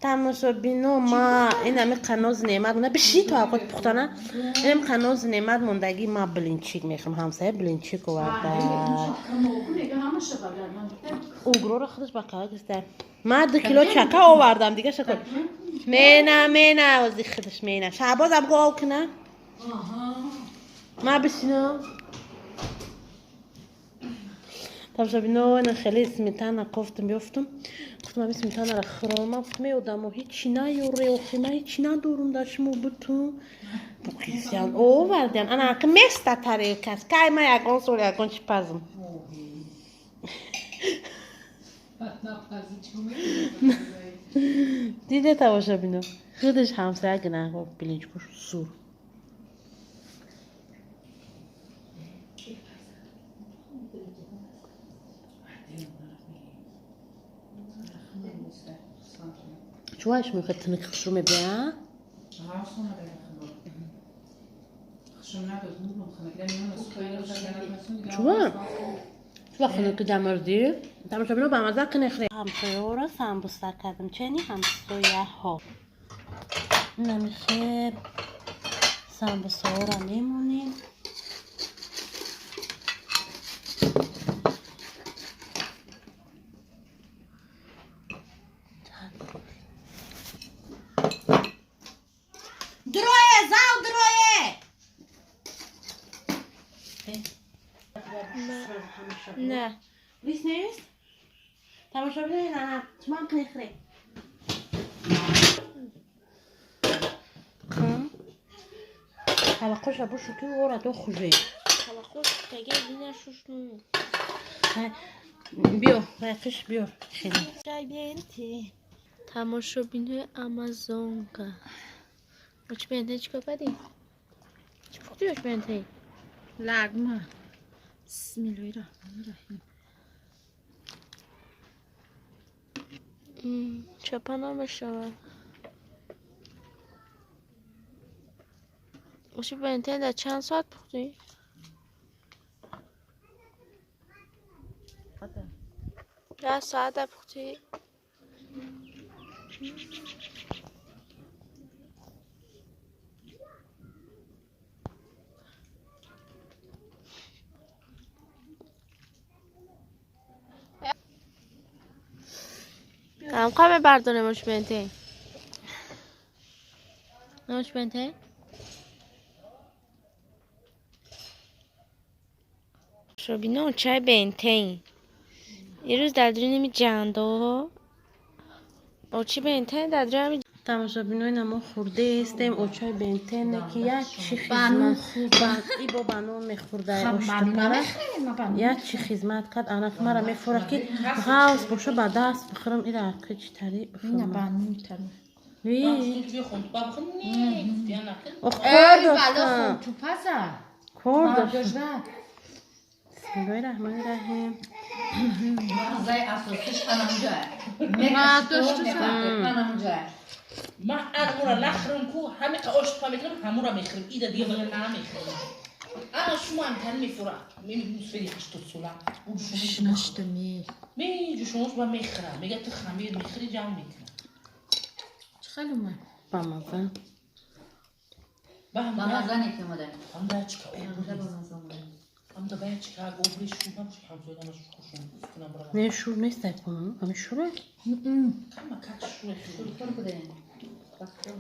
Тамошобино, ма инами қаноз неъмат монда, биши то авқот пухтана. Инами қаноз неъмат мондагӣ, ма блинчик мехӯрам. Ҳамсая блинчик оварда. Угрора худаш ба қава гиста. Ма 2 кило чака овардам, дига шакор. Мена, мена, ози худаш мена. Шаҳбозам гов кина. Ма бишино. Тамошобино, ина хеле сметана кофтам, ёфтам. Гуфтам, ами сметанаро хӯрам. Гуфтам, эй одамо, ҳечи наёре, охи ман ҳечи надорум дар шумо бутун. Букисян овардян. Ана ки места тарелкас. Кай ма ягон сол ягон чи пазм. Диде, тамошобино. Худаш ҳамсая гунаҳкор блинчикош сур. Чуваш мехоҳад тинак хушрӯ мебия? Чува? Чува хунуки дамурдӣ? Тамошобино, ба маза кинехре. Ҳамсояҳоро самбуса кардам. Чени ҳамсояҳо. Намихеб самбусаҳоро мемонем. Дрое, зал дрое! Не. Лис нест? Тамошобино, ина шумам кинехре. Халақоша бушу ки ора до хуже. Халақош теге дина шушну. Биё, райқиш биёр. Хеле. Чай бенти. Тамошобинои Амазонка. Оч бенте чикор кардӣ? Чӣ пухтӣ, оч бенте? Лагма. Бисмиллоҳи раҳмони раҳим. Чапа намешавад. Оши бенте дар чанд соат пухтӣ? 10 соат дар пухтӣ? ҳамқа мебардонем ош бенте? Ош бенте? Шобино, чай бентен. Ирӯз дар дурини ҷандоҳо. Очи бентен дар дури Тамошобинои, намо хурдаестем, очои бентене ки як чи хизмат ибо ба нон мехӯрда, оштупара як чи хизмат кард. Анаф мара мефурад ки ғавз боша, ба даст бихӯрам, ира ки чӣ тари бихӯрам. Ох, кор доштам, кор доштам. Бисмиллоҳи раҳмони раҳим. Мағзаи асосиш анамҷая. Анамҷая. Ман ана нахӯрам ку, ҳамиқа ош тупа мекунам, ҳамура мехӯрам, ида дига бага намехӯрам. Ана шумо ҳамтари мефура. Меми мусфери 80 сола. Шинаштами. Меҷӯшонаш ба мехӯрам. Мега ту хамир мехӯри, ҷамъ мекунам. Чӣ хел омад? Бамаза. Ба маза не ки омада. Ҳамда чика Ҳамда ба маза омада. ҳамда бая чика обри шур набоши, ҳамсоядамаш хушум кунам барам. Не, шур нест, айкун ҳами шура. Кама как шура. Шурхӯр будем.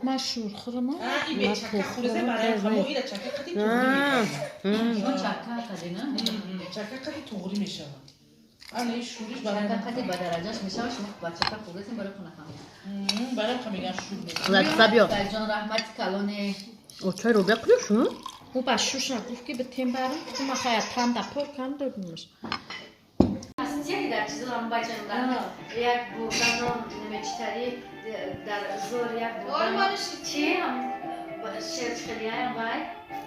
Ман шурхӯрам. А, и бечака хӯрезе барои хамо, ира чака қади туғри мешавад. Шумо чака қади, на? Чака қади туғри мешавад. Ана ин шуриш барои Чака қади ба дараҷаш мешавад, шумо ба чака хӯрдесем, барои хона хам. Барои ха меган шур мешавад. Латифа, биё. Ҷон, раҳмати калоне. Очои рӯбия куё шу? Ӯ ба шуша гуфт ки битем барам, гуфтам ма хая танда пур кам додимаш. Дар чизо бачам як бурдану немечитари дар зор як бурдану чи шерчхелияям вай.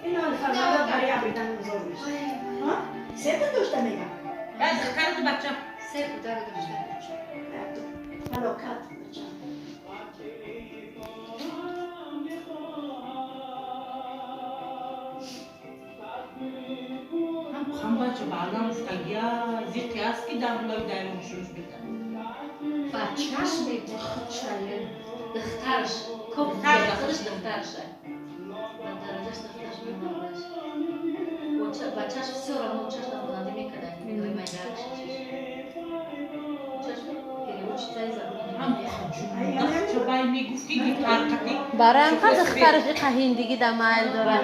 Ино фарзанда барои абридан зор мешавад. Сета дошта мегам. Духтари ду бача. Се кӯдак дошта. Ҳалокат бача. Ҳам бача баъдан гуфтагия зиқи аст ки дар лои даймон шуруш битан. Бачаш мегӯ худшае. Духтараш, коп худаш духтарша. Ба дараҷаш духтараш мепарвариш. Бачаш всё равно учаш да хонандӣ мекарда. Ой майдараш чиш. Учаш переводчицаи забони. Бай мегуфт ки гитар қати. Барои ҳам духтараш иқа ҳиндигӣ да майл дорад.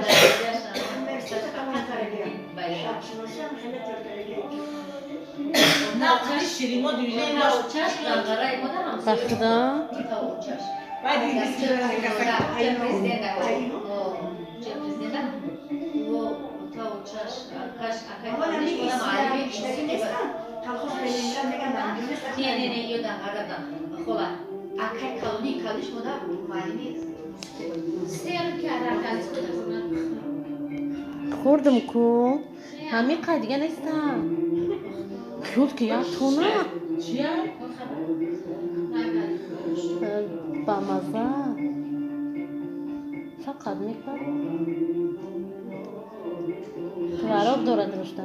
На қани ширино дивизия дошт. Учаш дангараи модарам. Ба худо. Та учаш. Баъд Хӯрдум ку. Ҳамиқа дига нестам. Хӯрд ки як тона. Чия? Ба маза. Фақат мекард. Творог дорад рушта.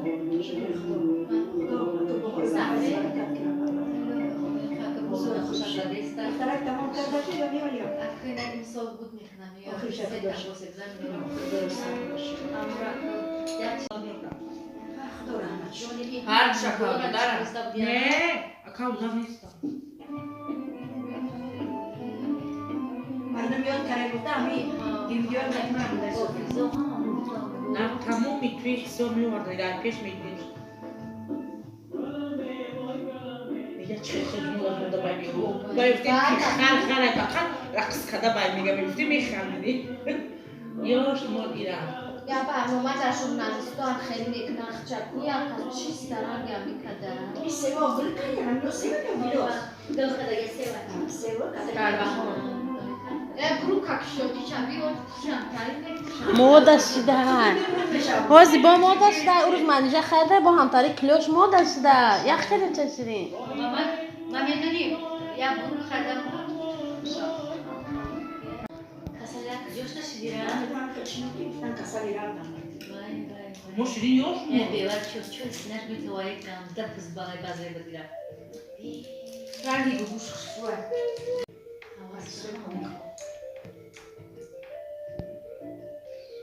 Ҳар шака дара. Не, ака удам нестам. Мардум ёд карда гуфта ами видеои қадима буда. На тамоми туи ҳисоб меоварда, дар пеш мегирифт. Мега чӣ худмула буда бай мегу. Бай гуфтем ки хар хара фақат рақс када бай мега мегуфтем механдидӣ. Ёш мо ира. Я барнома дар журналистон хеле мекунан хчаку як чиз даранг я мекарда. И сева гул кардам, но сева не гулос. Сева кардам. Я гру как шоди чаби от шам тари мекушам. Мода шида. Ҳози бо мода шида. Урӯз манижа харида бо ҳамтари клёш мода шида. Як хеле чаширин. Ман медонӣ, як бурук хардам. Касаляк ҷошта шидира. Мо ширин ёш мо. Бева чо синаш метавонӣ ганда бузбалай базай бадира. Ранги гугуш хушрӯ.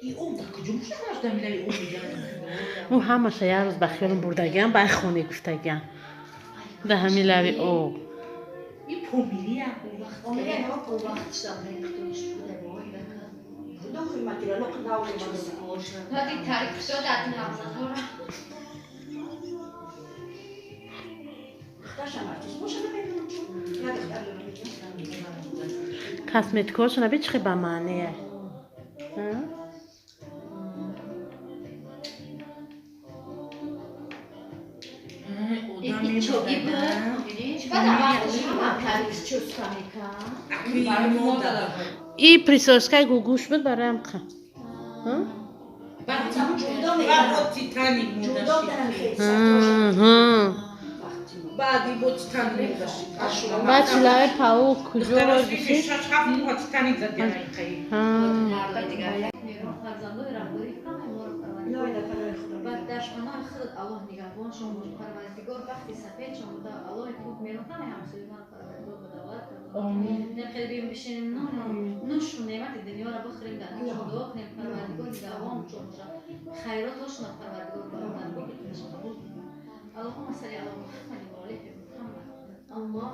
И об дар куҷо мушахаш дамилаи об меган. Ӯ ҳамаша як рӯз ба хиёлам бурдагиам, ба хоне гуфтагиам. Да ҳамин лави об. И помирия. Нади тарик шуд аз мағзатора. Косметикаҳошона би чӣ хел ба маъние. Чоги буд. Баъд вақташ ҳама тарик чӯска мекард. И присоскаи гугуш буд барои ҳамқа. Баъд бо Титаник модашид. Баъди бо Титаник модашид. Баъд чилаи паук куҷо Духтарош ки бишид? шаш ҳафт моҳа Титаник задиан айқаи. Дар паноҳи худат Аллоҳ нигаҳбон шон бош, Парвардигор бахти сафед шон буда, Аллоҳи пок мерон ҳамаи ҳамсоёнро Парвардигор ба давлат. Омин. Хеле биём бишинем, нӯшу неъмати дунёро бихӯрем, дар ҳаққашон дуо кунем, Парвардигор нигаҳбон шон боша, хайротошона Парвардигор ба даргоҳи худаш қабул кунад. Аллоҳумма салли ала Муҳаммадин ва олиҳи Муҳаммад. Аллоҳ.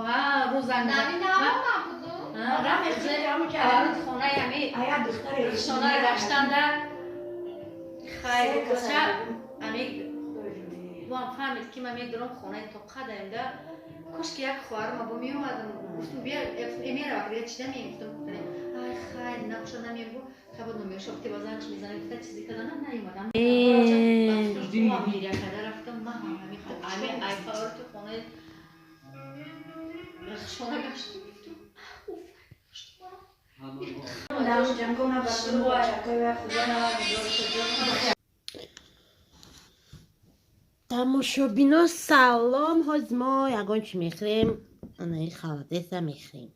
Ҳа, рӯзанг. Нами навама буду. Таваллуди хонаи ҳами шонаи гаштанда хайр бача ами бо фаҳмид ки ман медурам хонаи тоқа даимда кошки як хоҳарма бо меомадам, гуфтум бия эмерава дига чида меем, гуфтум ай хайр набоша намеем, гу хабар номерша гуфти ба зангш мезанем, гуфта чизе када на наомадам. Гиря карда рафтам, ман ҳам ҳами ай фаворити хонаи шона гаштам, гуфтум уф. Тамошобино салом, ҳоз мо ягон чӣ мехӯрем, анаи холодеса мехӯрем.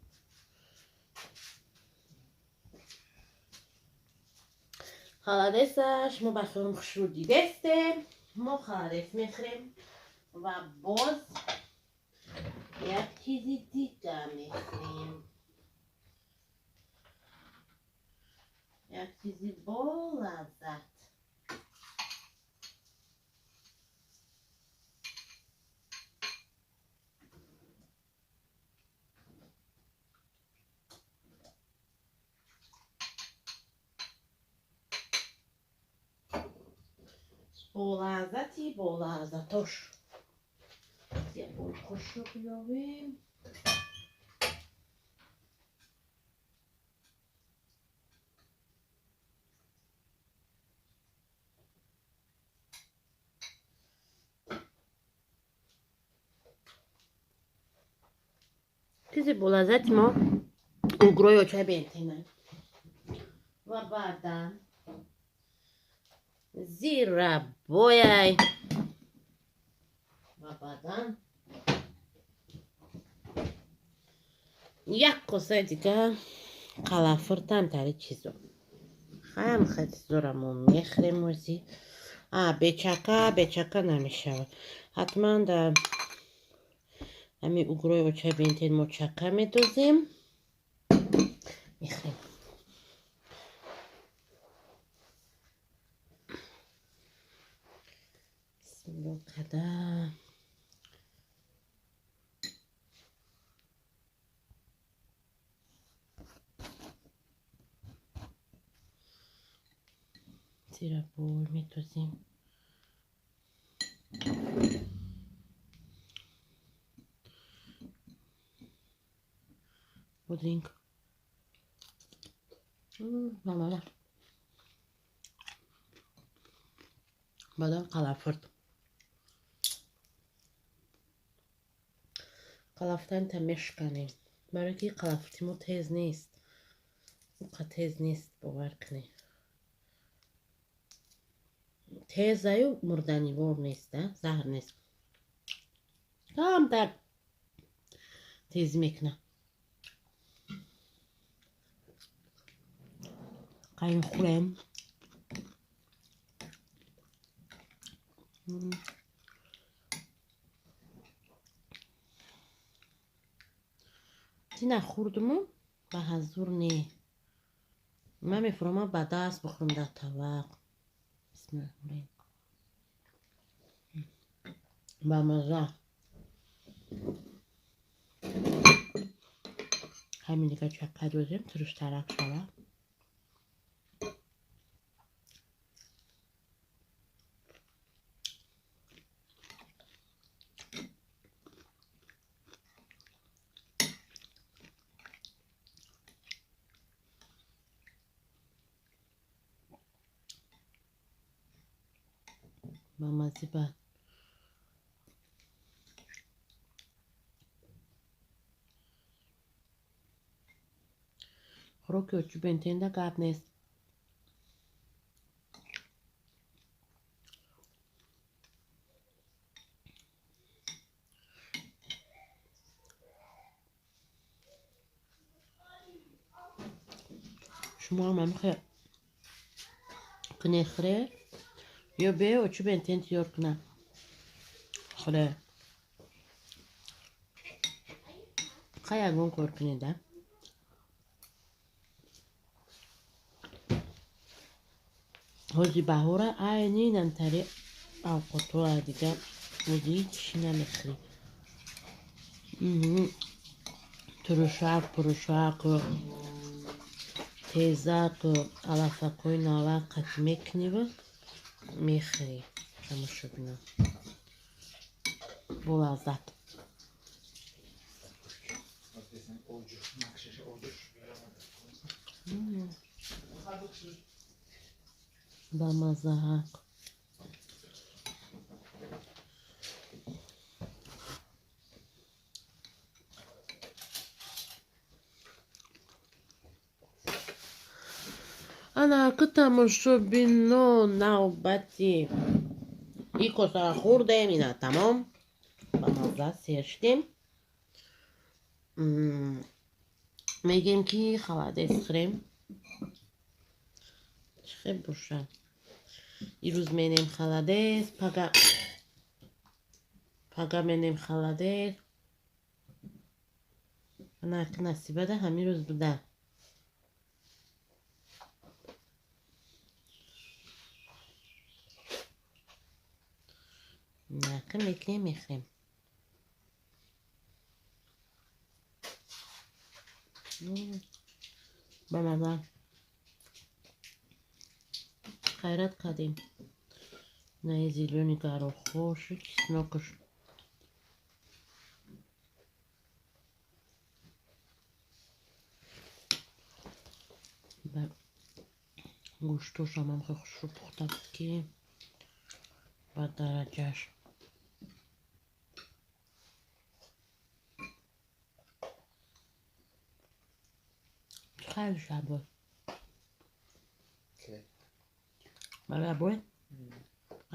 Холодеса шумо ба хиёлам хушрӯ дидестем. Мо холодес мехӯрем ва боз як чизи дига мехӯрем. Навбати болаззатош. Як бор қошуқ ёвем. Чизи болаззати мо угрои очай бентена. Ва баъдан зирабояй. Ва баъдан як косаи дига қалафуртам тари чизо. Хаям хай чизора мо мехӯрем ози. Бечака намешавад. Ҳатман дар ҳамин угрои очай бентен мо чака медозем. Мехӯрем. Бисмиллоҳ када. Зирабой медозем. Бодринг. Мамала. Баъдан қалафурт. Қалафуртан мешканем. Барои ки қалафурти мо тез нест. Уқа тез нест, бовар кунед. Тезаю мурданивор нест, заҳр нест. Камтар тез мекунад. Қайм хӯрем. Тина хӯрдуму ба ҳазур не. Ман мефуромам ба даст бихӯрам дар тавақ. Бисмиллоҳ. Ба мазза. Ҳамин дига чака дозем, туруштарак шавад. Ба маззӣ бад. Хӯроки очу бентенда гап нест. Шумо ҳам ҳамихе кунед хӯре ё бе очу бентен тиёр кунам. Хӯре. Хай ягон кор кунед, а? Ҳози баҳора айни намтари авқотҳоа дига ози ҳичи намехӯрӣ. Турушак, пурушак, тезак, алафакҳои навак қатъ мекуниву мехӯрӣ. Тамошобинон. Бо лаззат. Ба маззаак. Ана ку тамошобинон навбати и косара хӯрдем, ина тамом. Ба мазза сер шудем. Мегем ки халадес хӯрем. Чӣ хел бошад? Ирӯз менем халадес, пага менем халадес. Ана ки насибада ҳамин рӯз буда. Наки мекунем, мехӯрем. Ба мазза. Хайрат кардем. На зелёный горохош, чеснокаш. Гӯштошам ҳам хеле хушрӯ пухта буд, ки ба дараҷаш. Хайр абой. Барои абой?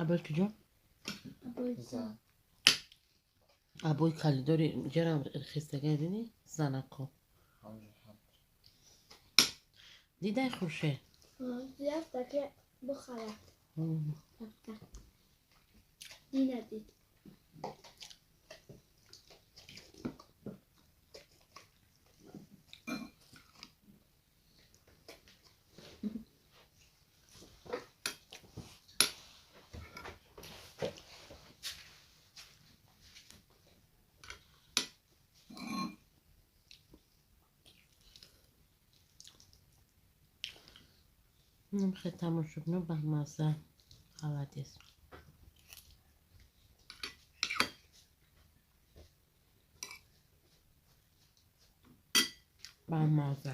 Абой куҷо? Абой калидори ҷарам хистага дидӣ? Занако. Дидай Хуршед? Таке бухала. Дина дид. Тамошобино, ба мазза холодец. Ба мазза.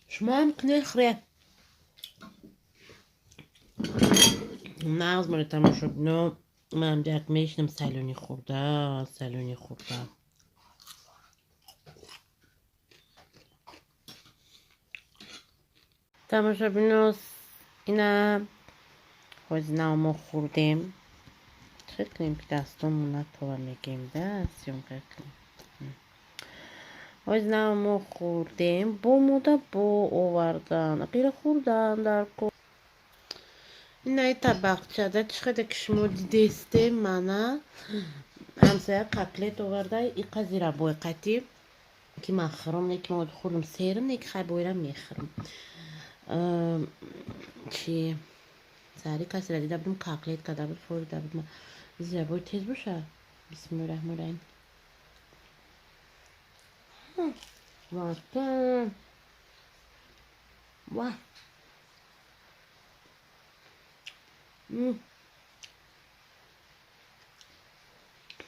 Шумоам кунед хӯре. Нағз море тамошобино, ман як мешинам салони хӯрда, салони хӯрда. Тамошобино, ина ҳозир мо хӯрдем. Чӣ кунем ки дастомон натова мегем да съёмка кунем. Ҳозир мо хӯрдем, бо мода бо овардан, ақира хӯрдан дар ко. Инаи табақчада чӣ қадар ки шумо дидестем, мана ҳамсоя котлет оварда, иқа зирабой қатӣ ки ман хӯрам, не ки ман хӯрдам серам, не ки хай бойрам мехӯрам. Чи сари касера дида будам, котлет карда буд, хӯрда буд. Зирабой тез боша. Бисмиллоҳи раҳмони раҳим. Ватан. Ва.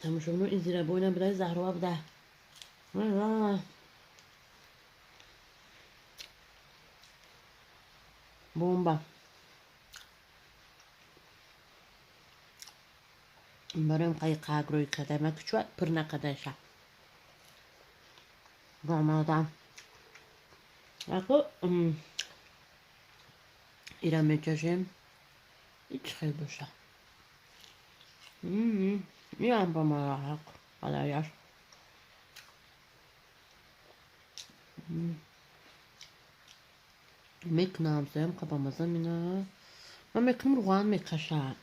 Тамошобино, ин зирабой набуда, заҳрова буда. Бомба. Бароем қай қагрӯи кардам, кучва пир накардаша. Бомада. Ако ира мечашем. Ич хел боша. Иам бомада ҳақ. Алаяш. Мекунам, зоям қабамаза мина. Ман мекунам руған мекаша.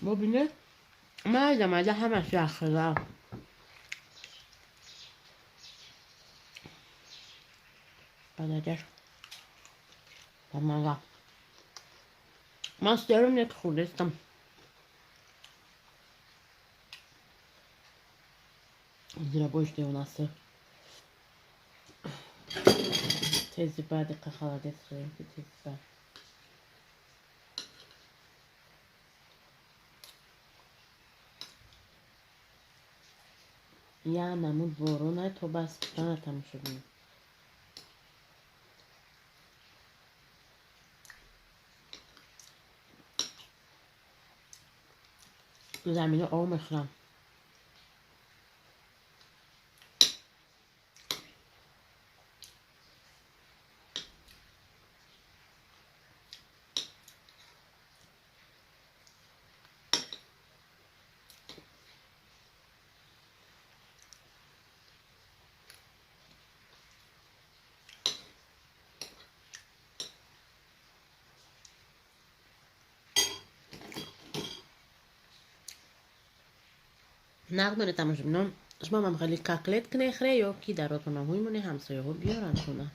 Бобине, майда майда ҳамаш яхела. Бадаҷаш. Бамаза. Ман серум нек хӯрдестам. Зирабоиш девонасыр. Тези баъди холодец хӯрем ки тези баъд. Я намуд борона то бас пухтана тамошобино. Замино об мехӯрам. Нағз море тамошобино, шумо мам хеле котлет кунед хӯре ё ки даротона ҳуй моне ҳамсояҳо биёранд хона.